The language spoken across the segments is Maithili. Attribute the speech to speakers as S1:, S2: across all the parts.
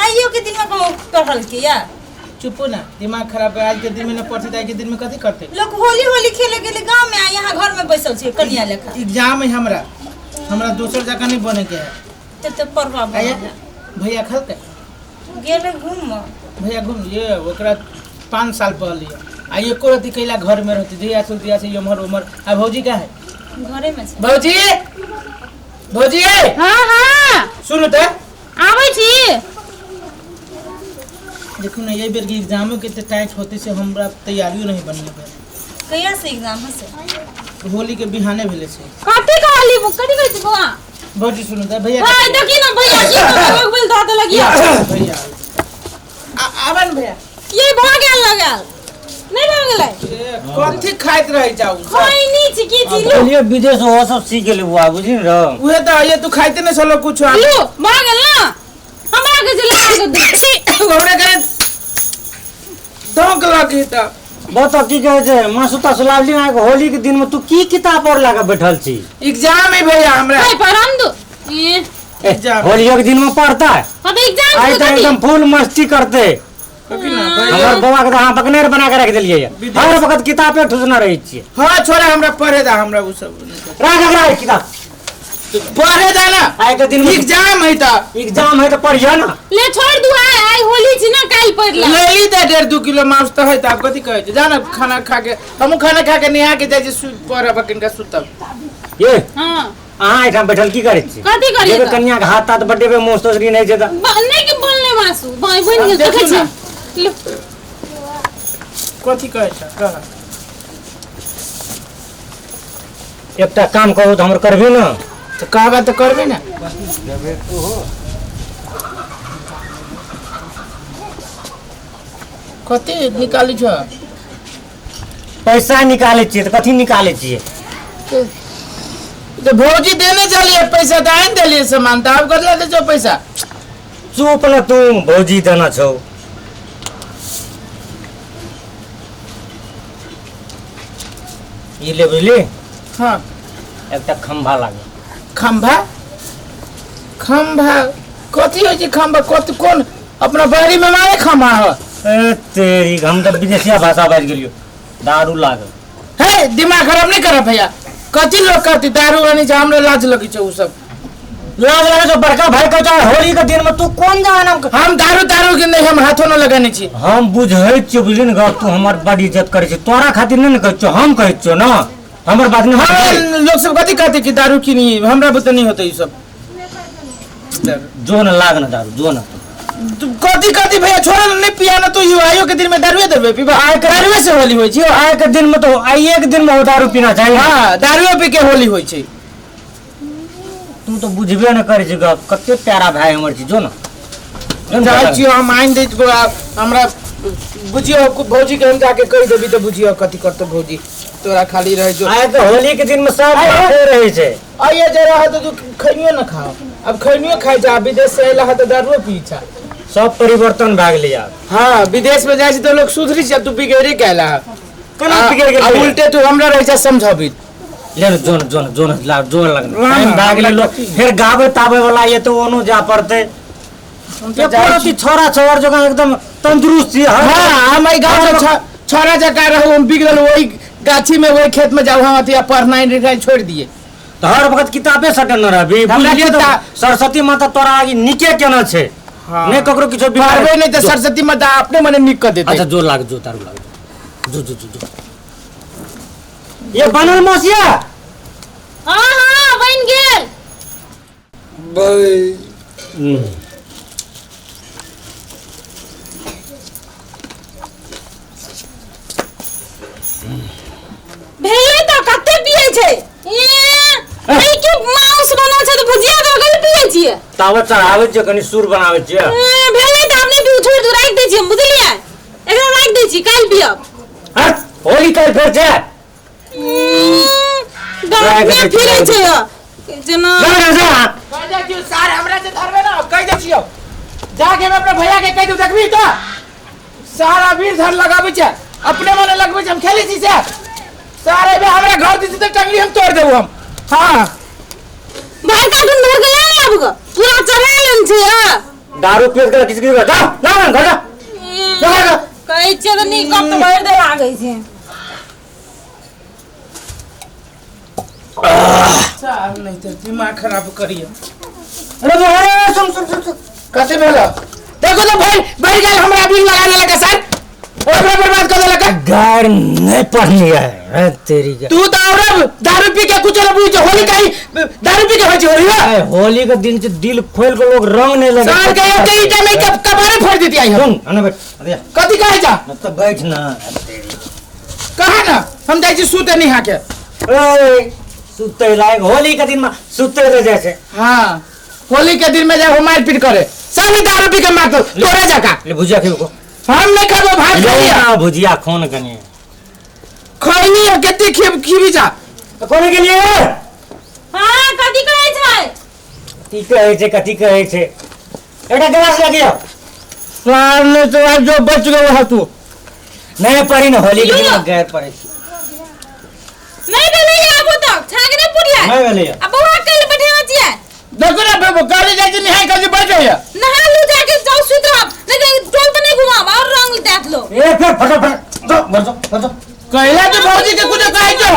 S1: आइयो के दिन में कहूँ पढ़ल के या
S2: चुपो ना, दिमाग खराब है। आज के दिन में न पढ़ते त आज के दिन में कथी करते?
S1: लोग होली होली खेले गेले गांव में, आ यहाँ घर में बैसल छै कनिया लेखा।
S2: एग्जाम है हमरा, हमरा दोसर जगह नहीं बने के है।
S1: तब तो पढ़वा
S2: आया भैया खलते
S1: गेले घूम।
S2: भैया घूम ये ओकरा 5 साल पहले आ एको रति कैला घर में रहती जहिया सुन तिया से इमहर उमहर। आ भौजी का है?
S1: घरे में छै।
S2: भौजी, भौजी।
S3: हाँ हाँ
S2: सुनू त
S3: आबै छी।
S2: देखू ना, ये बेर के एग्जामो के ते टाइट होते से हमरा तैयारियों नहीं बनी है।
S1: कहिया से एग्जाम है से?
S2: होली के बिहाने भेले से।
S3: कथी कहली कथी कहै छी बौआ?
S2: भौजी सुनू त भैया।
S3: हाय देखी ना भैया की तो लोग बोल दऽ देलक ये।
S2: भैया आबन भैया।
S3: ये भऽ गेल लगल नहीं भऽ गेलै?
S2: कथी खाइत रही जाऊ?
S3: खैनी छी की छी लू।
S4: बोलिए विदेश हो सब सीख गेलै बुआ, बुझी न रह।
S2: उहे त ये तू खाइते नहीं छलो कुछ।
S3: लू भऽ गेल ना, हमरा के जे लगा के दे।
S2: हमरा करे धोक लगी त।
S4: बता की कहै छै मासु तासु लावली ना, होली के दिन में तू की किताब और लगा बैठल छी?
S2: एग्जाम है भैया हमरा।
S3: नहीं पढ़म दो। ए
S2: एग्जाम
S4: होली के दिन में पढ़ता है।
S3: हम एग्जाम
S4: आई
S3: के
S4: तो
S3: कथी?
S4: एकदम फुल मस्ती करते।
S2: कथी ना भैया?
S4: हमर बौआ के त अहाँ बकनेर बना के रख देलियै। हर वक्त किताब पे ठुसना रहै छियै।
S2: हाँ छोड़ा, हमरा पढ़े दा, हमरा उ सब नहीं पता।
S4: राख राख किताब।
S2: पढ़े दा ना।
S4: आइ के दिन में
S2: एग्जाम है त।
S4: एग्जाम है त पढ़िया ना।
S3: ले छोड़ दू, आइ आइ होली छी ना, काल्हि पढ़ ले।
S2: ले ली त 1.5-2 किलो मांस त है त। आब कथी कहै छै? जा ना खाना खा के, हमहूँ खाना खा के नहा के जाइ छी पढ़ब किनका सुतब।
S4: ये
S3: हाँ
S4: अहाँ एहिठाम बैठल की करै छी?
S3: कथी करियै
S4: जेबै
S3: तऽ?
S4: कनिया के हाथ ताथ बटेबै, मोस तोस नहि छै तऽ।
S3: नहि के बनले मासु बनि गेल,
S2: देखू
S3: देखै
S2: ना।
S3: छी। लो।
S2: कथी कहै छ कह।
S4: एकटा काम कहू तऽ हमर करबी ना?
S2: तऽ कहबा तऽ करबे ना। कथी निकालै छ?
S4: पैसा निकालै छियै तऽ कथी निकालै छियै?
S2: तो भौजी देने चलिए पैसा तऽ आनि देलिए सामान, तऽ आब कतला दै छौ पैसा?
S4: चुप न तू, भौजी देना छौ। ई ले बुझली?
S2: हाँ।
S4: एकटा खम्भा लागल।
S2: खम्भा? खम्भा कथी होइ छै खम्भा? कथी कोन अपना बाड़ी में मारे खम्भा ह?
S4: ए तेरी, हम तऽ विदेशिया भाषा बाजि गेलियो। दारू लागल।
S2: हे दिमाग खराब नहीं कर भैया, कथी लोग कहती दारू आनी छै, हमरा लाज लगै छै उ सब।
S4: लाज लगै छौ? बड़का भाई कहै छौ होली के दिन में तू कोन जमाना में?
S2: हम दारू दारू के नहीं, हम हाथो न लगाने छी।
S4: हम बुझै छियौ बुझली ने गप, तू हमर बड़ इज्जत करै छी, तोरा खातिर नहीं ने कहै छियौ, हम कहै छियौ ना, हमर बात नहीं।
S2: हाँ लोग सब कथी कहते कि दारू किनी, हमरा बुते नहीं होते ई सब।
S4: जो न लाग ना दारू, जो ना।
S2: तू कथी कथी भैया छोड़ ना, नहीं पिया ना तू, यो आइयो के दिन में दारुए देबे पीबा। दारुए से होली होइ छै।
S4: आइ के दिन में तो आइए के दिन में हो दारू पीना चाहिए।
S2: हाँ दारुए पी के होली होइ छै।
S4: तू तो बुझबे न करै छी गप, कते प्यारा भाई हमर छी, जो ना।
S2: जाइ छियौ हम आनि दै छियौ, हमरा बुझियौ भौजी के हम जाके कहि देबी तऽ बुझियौ कथी करतौ भौजी, तोरा खाली रहै छौ।
S4: आइ के होली के दिन में सब माथे रहै छै।
S2: आइए जे रह तऽ तू खैनियो न खाओ, अब खैनियो खाइ जा, विदेश से अयला है तऽ दारुओ पी छा।
S4: सब परिवर्तन भए गेलै आब।
S2: हाँ विदेश में जाइ छै तऽ लोग सुधरी छै, तू बिगड़े के अयला है।
S4: केना बिगड़ि गेलै?
S2: आ उल्टे तू हमरा रहै छै समझबी।
S4: ले जो न, जो न, जो न, ला, जो लगना।
S2: ना,
S4: टाइम भए गेलै लोग फेर गाबै ताबै वाला ये तऽ ओनो जा पड़तै।
S2: हम तऽ जाइ
S4: एको
S2: छी।
S4: रति छोरा छोर जकाँ एकदम तंदुरुस्त छी।
S2: हाँ हम एहि गाँव से छोरा जकाँ रहू, हम बिगड़ल वही गाछी में वही खेत में जाऊ, हम अथी पढ़नाइ लिखाइ छोड़ि दिए।
S4: तऽ हर वक्त किताबे सटल न रहबी।
S2: हमरा
S4: बुझलियै तऽ
S2: किताब-
S4: सरस्वती माता तोरा आगे नीके केना छै?
S2: हाँ।
S4: नहि ककरो किछो बीमार
S2: पढ़बै नहि तऽ सरस्वती माता अपने मने नीक कऽ देतै।
S4: अच्छा जो लाग, जो तारू लाग, जो जो जो जो ये बनल मौसिया।
S3: हाँ हाँ बनि गेल। भेलै तऽ कते पियै छै? ए, ई की माउस बनल छै तऽ भुजिया दऽ के पियै छियै?
S4: तावत चढ़ाबै छियै, कनि सुर बनाबै छियै।
S3: ए, भेलै तऽ आब नहि पीउ, छोड़ि दू, राखि दै छियै हम, बुझलियै? एकरा राखि दै छी, काल्हि पियब।
S4: हट, होली काल्हि फेर छै।
S3: गाँव में फिरै छै जेना।
S4: जा जा जा।
S2: कहि दै छियौ सार हमरा से धरबे ना, कहि दै छियौ जाके हम अपना भैया के कहि दू, देखबी तऽ सारा वीर धर लगाबै छै, अपने मने लगबै छै, हम खेलै छी से सार एबे हमरा घर दिस तऽ टंगरी हम तोड़ देबू हम। हाँ
S3: बड़का धुन धर के ले आब गो, पूरा चढ़ा लेन छै।
S4: दारू पी के किछ किछ जा जा घर जा जा जा।
S3: कहै छियै तऽ नीक गप तऽ भरि दे लागै छै।
S2: सार नहीं तो दिमाग खराब करिए।
S4: अरे अरे सुन सुन सुन सुन।
S2: कथी भेल? देखो तो भाई बढ़ गेल, हमरा अबीर लगा देलक सर, ओकरा बर्बाद कर देलक।
S4: गार नहीं पढ़नी है तेरी के।
S2: तू तो और दारू पी के कुछ न बुझ, होली का ही दारू पी के होई छै होली।
S4: अरे होली के दिन से दिल खोल के लोग रंग नहीं लगे।
S2: सर के एक ईटा में कबारे फोड़ देती आई हम।
S4: सुन अने बैठ, अरे
S2: कथी कहै जा?
S4: न तो बैठ ना।
S2: कहा ना हम जाइ छी सुते नहीं के।
S4: ए सुते लायक होली के दिन में सुते रह जाय छै।
S2: हां होली के दिन में जाय हो मारपीट करे, सब दारू पी के मारतो तोरा जका।
S4: ले भुजिया खेबो को।
S2: हम नहीं खाबो, भात खाइया।
S4: ना भुजिया खोन कनी
S2: खैनी है कते खेब खीबी जा।
S4: तो कोने के लिए?
S3: हां कथी कहै छै?
S4: की कहै छै, कथी कहै छै? एकटा गिलास लगियो।
S2: सार ने तो आज जो बच गयो है तू।
S4: नहीं पड़ी ना होली के दिन गैर पड़े।
S3: नहीं भेलै आबो तक छाग नहीं पुरलै।
S4: नहीं भेलै।
S3: आ बौआ कल बैठेने छियै।
S2: देखो ना बाबू गाड़ी जाय छै निहाय कर बैठ जाइए।
S3: नहा लू जाके जाओ सुत रहब, नहीं तो टोल पर नहीं घुमाब और रंग देख लो।
S4: ए फिर फटाफट जाओ घर जाओ घर जाओ।
S2: कहला तो भौजी के कुछ कहै छो।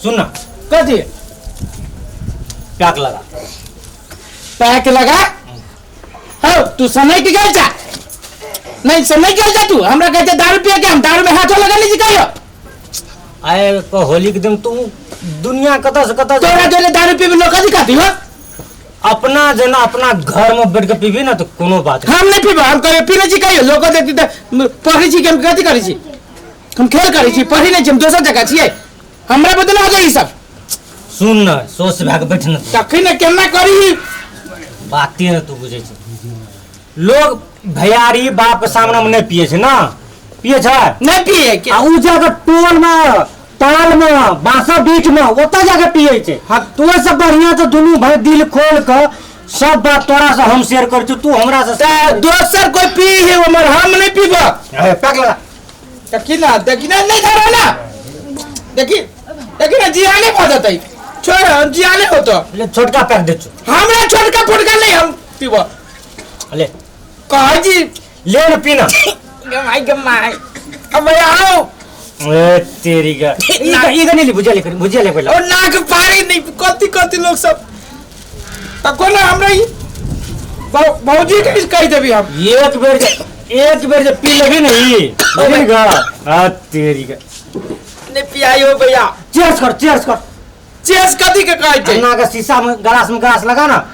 S4: सुन ना।
S2: कथी?
S4: पैक लगा।
S2: पैक लगा? हो तू समय के गेल जा। नहीं समय गेल जा तू, हमरा कहते दारू पिए के, हम दारू में हाथो लगा लीजिए कहियो।
S4: आए को होली के दिन तू दुनिया कत से कत
S2: तोरा जोरे दारू पीबी लोग कथी कहती हो?
S4: अपना जना अपना घर में बैठ के पीबी ना तो कोनो बात
S2: हम नहीं पीबो, हम कहियो पीने छी कहियो लोग देखती त पढ़ै छी कि हम कथी करै छी, हम खेल करै छी, पढ़ै नहीं छी, हम दोसर जगह छियै, हमरा बदला हो जाई सब।
S4: सुन ना सोच भए के बैठ ना।
S2: तखन केना करी
S4: बाते ना तू बुझै छी। लोग भैयारी बाप के सामने में नहीं पिए छै ना, पिए छै
S2: नहीं पिए।
S4: आ उ जाके टोल में ताल में बांसा बीच में ओतऽ जाके पिए छै।
S2: हाँ
S4: तो सब बढ़िया तो दुनू भाई दिल खोल के सब बात तोरा से हम शेयर कर छु, तू हमरा से।
S2: दोसर कोई पी है उमर, हम नहीं पीबो।
S4: पैक लगा।
S2: देखी ना, देखी ना, नहीं धरो ना, देखी देखी ना जियाने भऽ जेतै, छोड़ हम जियाने होतो।
S4: ले छोटका पैक दे छु।
S2: हमरा छोटका फोटका नहीं हम पीबो।
S4: ले
S2: कहै जी
S4: ले न पीना।
S2: गमाई गमाई अब आओ।
S4: ए तेरी का ई नहीं भुजिया ले, भुजिया ले पहले।
S2: और नाक पारी नहीं कथी कथी लोग सब त कोना हमरा ई भौजी के कहि देबी हम।
S4: एक बेर जे पी लेबी नहीं बुझली गा। आ तेरी का
S2: ने पियायो भैया।
S4: चेयर्स कर, चेयर्स कर।
S2: चेयर्स कथी के कहै छै?
S4: अन्ना के शीशा में ग्लास में ग्लास लगा ना।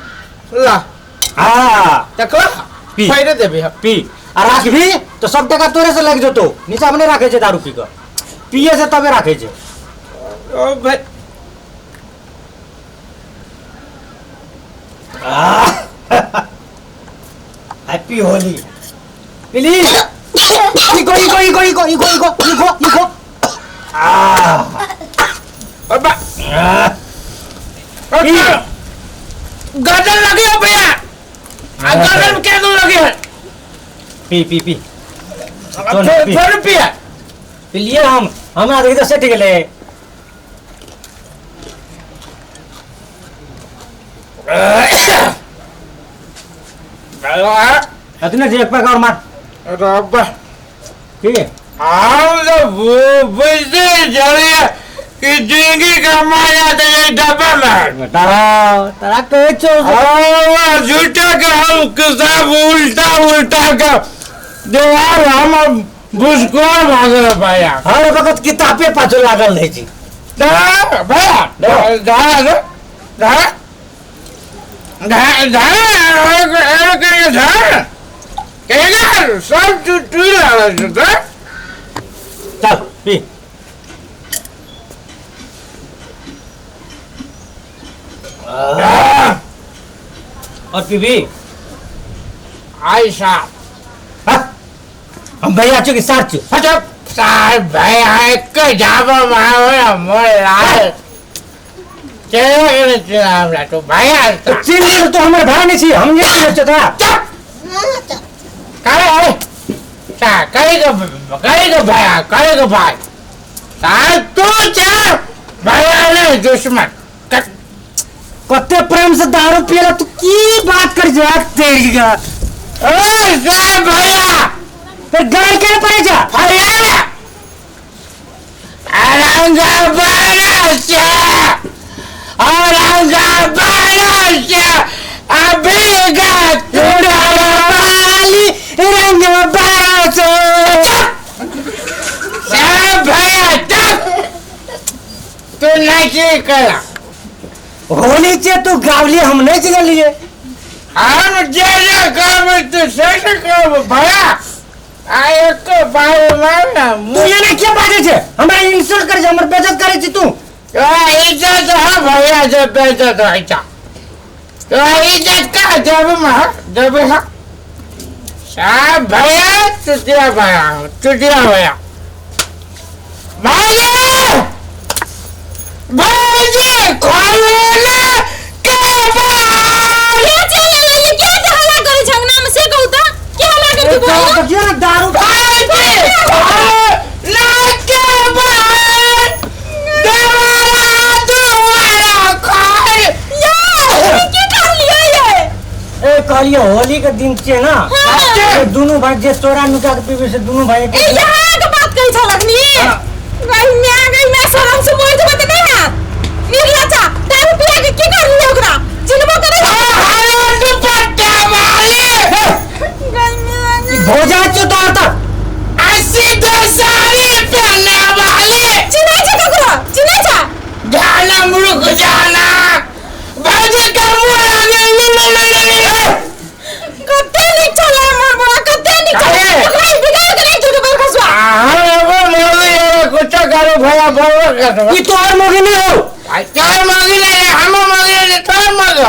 S2: ला
S4: हां
S2: देखो
S4: पी
S2: फायदे देबी हम
S4: पी। आ राखबी तो सब टका तोरे से लग जतो, नीचा में नहीं राखे छै दारू पी के, पिए से तबे राखे छै।
S2: ओ भाई
S4: हैप्पी होली। पीली echo echo echo echo echo echo echo echo. आ
S2: अबा गर्दन लगे हो भैया, आ गर्दन के दो लगे है।
S4: पी पी पी
S2: थोड़ पिया
S4: पिलिए हम हमरा देखि तऽ सटि गेलै। अतने जे एक पैक और मार।
S2: रब्बा
S4: ठीक है।
S2: हम तो बुझते चलिए कि जिंदगी कमाया तो ये डब्बा में
S4: तारा तारा कहै छौ
S2: झूठा के हम किताब उल्टा उल्टा के देवार हम भुसकोर भागल भैया।
S4: हर वक्त किताबे पाछू लागल रहै छी।
S2: भैया धा धा धा धा धा सब टूटी लागल छै।
S4: चल पी। और पीबी
S2: आई साहब।
S4: हम भैया छु कि सार छु?
S2: अच्छा सार भैया एक जाबो मारो मोर लाल चलो के हमरा तो भैया
S4: तो चिन्ह तो हमर भाई नहीं छी, हम नहीं चिन्ह छ तोरा।
S2: काहे अरे ता करे के भैया करे के भाई ता तू चा भैया ने दुश्मन।
S4: कते प्रेम से दारू पियला तू की बात कर जो तेरी का।
S2: ए साहब भैया
S4: फिर गाड़ के पड़े जा।
S2: भैया औरंगाबाद से, औरंगाबाद से अभी गा
S4: वाली रंग बासो।
S2: साहब भैया चुप, तू नहीं करा।
S4: होली छे तू गावली, हम नहीं चिनलिए।
S2: हम जे जे कहब तू से से कहब भैया। आ एक बार मार ना।
S4: तू एना के बाजै छे? हमरा इंसल्ट करे छे, हमर बेइज्जत करे छी तू।
S2: तोरा इज्जत है भैया जे बेइज्जत होइ छ। तोरा इज्जत का देब मह देब हा। साहब भैया चुतिया भैया, चुतिया भैया। भाई भाईजी खोलो ना के बाल।
S3: के चल एलै ये? के जे हल्ला करै छै अंगना में से कहू त, के हल्ला करै छै बोलू?
S4: देखियो ना दारू।
S2: भाईजी खोलो ना के बाल, देवारा दुआरा खोल।
S3: ये की कहलियै ये?
S4: ए कहलिए होली के दिन छे ना।
S3: हाँ।
S4: ए दुनू भाई जे चोरा नुका के पीबे से दुनू भाई
S3: ए यहाँ के बात कहै छल अखनी।
S4: हाँ।
S3: गई मैं, गई मैं, शरम से मरि जेबै त नहि हैत। निर्लज्जा, दारू पिया के की करलियै ओकरा? चिन्हबो करै छै?
S2: हरे दुपट्टा वाले।
S3: गई मैं।
S4: ई भोजा छौ तोहर त।
S2: अस्सी दो साड़ी पहनने वाले।
S3: चिन्है छै ककरो? चिन्है छै?
S2: जाना मुल्क जाना, भाईजी का मुंह लागे ली ली ली ली ली।
S3: कते नीक छलै हमर बौआ, कते नीक छलै।
S2: अरे।
S3: ओकरा ई बिगाड़ के राखि देलकै बरखसुआ।
S2: हम एगो मौगी एगो कुछो करू भैया बोलो कर।
S4: ई तोहर मौगी नहीं हो।
S2: तोर मौगी ले, हम मौगी ले, तोर मौगी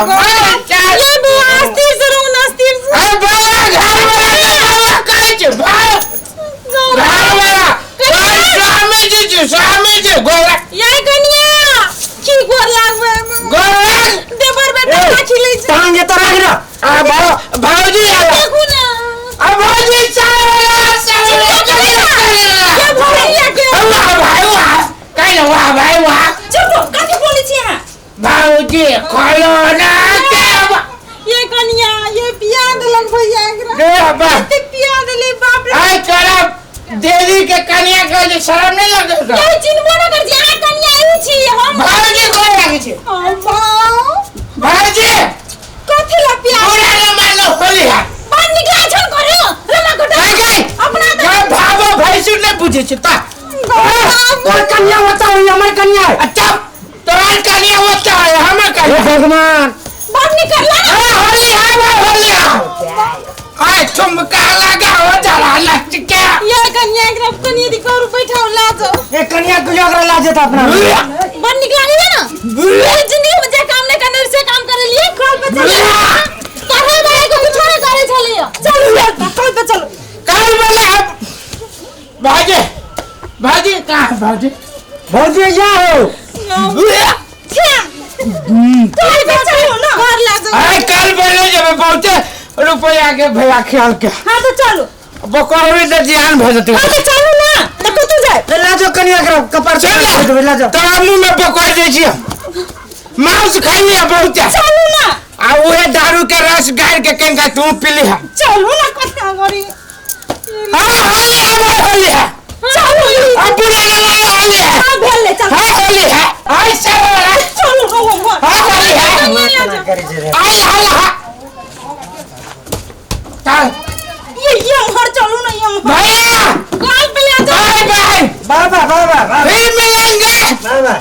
S2: चार।
S3: ये बौआ अस्थिर से रहू न, अस्थिर से।
S2: अरे भैया घर वाला के भैया कहै छै भाई घर वाला तोर स्वामी जी छै, स्वामी जी गोरा।
S3: ये कनिया की गोर लागबै?
S2: गोरा।
S3: देवर बेटा
S4: ए,
S3: राखि लै छै।
S4: टांग एतऽ राख ना।
S2: आ भौजी आला।
S3: देखू ना।
S2: आ भौजी चावला चावला।
S3: के भैया के?
S2: वाह भाई वाह, कहि न वाह भाई वाह।
S3: चुप, कथी बोलै छी अहाँ?
S2: भौजी खोलो ना के
S3: ये कनिया ये पिया देलक भैया एकरा।
S2: रे बा।
S3: कते पिया देले बाप रे।
S2: आइ तोरा देवी के कनिया के जे शरम नहीं लगै छौ?
S3: ये चिन्हबो न कर छी अहाँ, कनिया ई छी हम।
S2: भौजी गोर लागै छै।
S3: ओ बाउ।
S2: भौजी।
S3: कथी ला पिया?
S2: पूरा न मानो होली है।
S3: बड़ नीक लागै छल करू रमा कोटा।
S2: गई गई।
S3: अपना
S2: जा भावो भैंसुर नहीं पूछे छै ता।
S4: तोहर कन्या होता है, हमर कन्या है।
S2: अच्छा तोहर कनिया होता है, हमर
S4: हे
S2: कनिया।
S4: भगवान।
S3: बड़ नीक ला।
S2: हाँ, होली है भाई होली है। आय ठुमका लगाओ जरा नच के।
S3: ये कनिया एकरा कनिया दी करू बैठाउ लाजो।
S4: ए कन्या के ओकरा ला जेता अपना।
S3: बड़ नीक लागै ना। पूरी जिंदगी में जे काम नहीं करने से काम करे लिए कल पे चलो। पढ़े वाले को कुछ नहीं करे छलिए। चलो यार कल पे चलो।
S2: कल वाला अब भाजी भाजी कहाँ है भाजी?
S4: भौजी जा हो।
S3: कल पे चलो ना घर ला जाओ।
S2: आय कल बोले जब पहुंचे रुपया के भैया ख्याल के।
S3: हां तो चलो।
S2: बकरवी तो जियान भऽ जेतै।
S3: हां तो चलो ना, तो कतौ जाए?
S4: ए ला जो कन्या के कपार
S2: चल
S4: से ला जो।
S2: तोरा मुंह में पकड़ दै छियै। मांस खाइ लिया बहुत।
S3: चलू ना।
S2: आ उहे दारू के रस गाड़ के कनिका तू पी लिहा।
S3: चलू ना कतना गरी।
S2: हाँ होली है भाई होली है।
S3: चलू।
S2: अब पूरा ना मानो होली है।
S3: हां भेल चल।
S2: हाँ होली है। आई सब
S3: चलू हो हो।
S2: हाँ होली है।
S4: करे छे रे।
S2: आई आई हा। चल
S3: ये उधर चलू ना ये उधर।
S2: भैया
S3: गाल पे ले जाओ।
S2: Bye bye.
S4: Bye bye bye bye bye.
S2: फिर मिलेंगे।
S4: बाय बाय।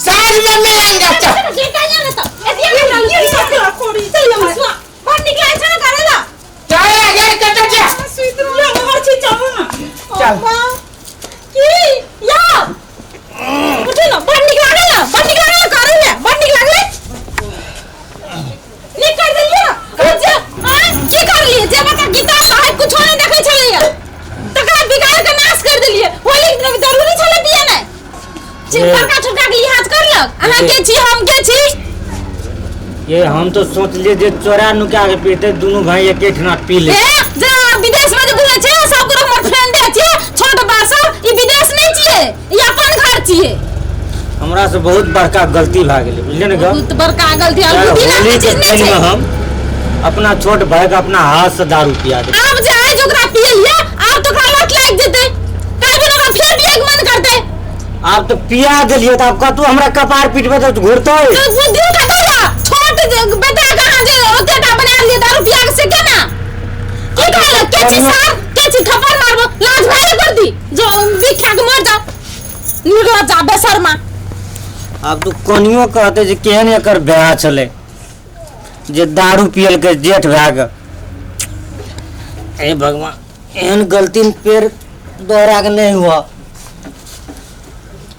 S2: साँझ में मिलेंगे। चल चल आगे कतऽ जा? चल।
S3: बड़का छोटका के लिहाज करलक। अहाँ के छी, हम के छी?
S4: ये हम तो सोच लिए जे चोरा नुका के पीते दोनों भाई एक ठिना पी ले।
S3: ए जे विदेश में जे घुरै छै सब गोरा हमर फ्रेंड छै छोट बार सब। ई विदेश नहीं छियै, ई अपन घर छियै।
S4: हमरा से बहुत बड़का गलती भए गेलै, बुझलियै ने गप?
S3: बहुत बड़का गलती
S4: यार,
S3: अलगुदी नाम
S4: होली
S3: के
S4: के
S3: चीज नहि
S4: दिन
S3: छै।
S4: में हम अपना छोट भाई के अपना हाथ से दारू पिया दे।
S3: आब जे आज ओकरा पियलियै, आब तऽ ओकरा लत लागि जेतै, काल्हि दिन ओकरा फेर पियैके मन करतै।
S4: आब तऽ पिया देलियै तऽ आब कतौ हमरा कपार पीटबै तऽ घुरतै।
S3: तऽ बुद्धि कतऽ यऽ? छोट जे बेटा के अहाँ जे ओतेक टा बना लियै दारू पिया के, से केना की कहै के छी सार के छी? थप्पड़ मारबो, लाज भाई कर दी जो बिख खा के मर जाओ निर्लज्ज जा बेशर्मा।
S4: आब तू कनियो कहते जे केहन एकर ब्याह छलै जे दारू पियलकै जेठ भए के। हे भगवान, एहन गलती पेड़ दोहरा के नहीं हुआ।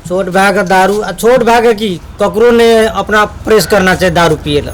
S4: छोट भाई के दारू, आ छोट भाई के की, ककरो नहीं अपना प्रेस करना चाहिए दारू पिए ला।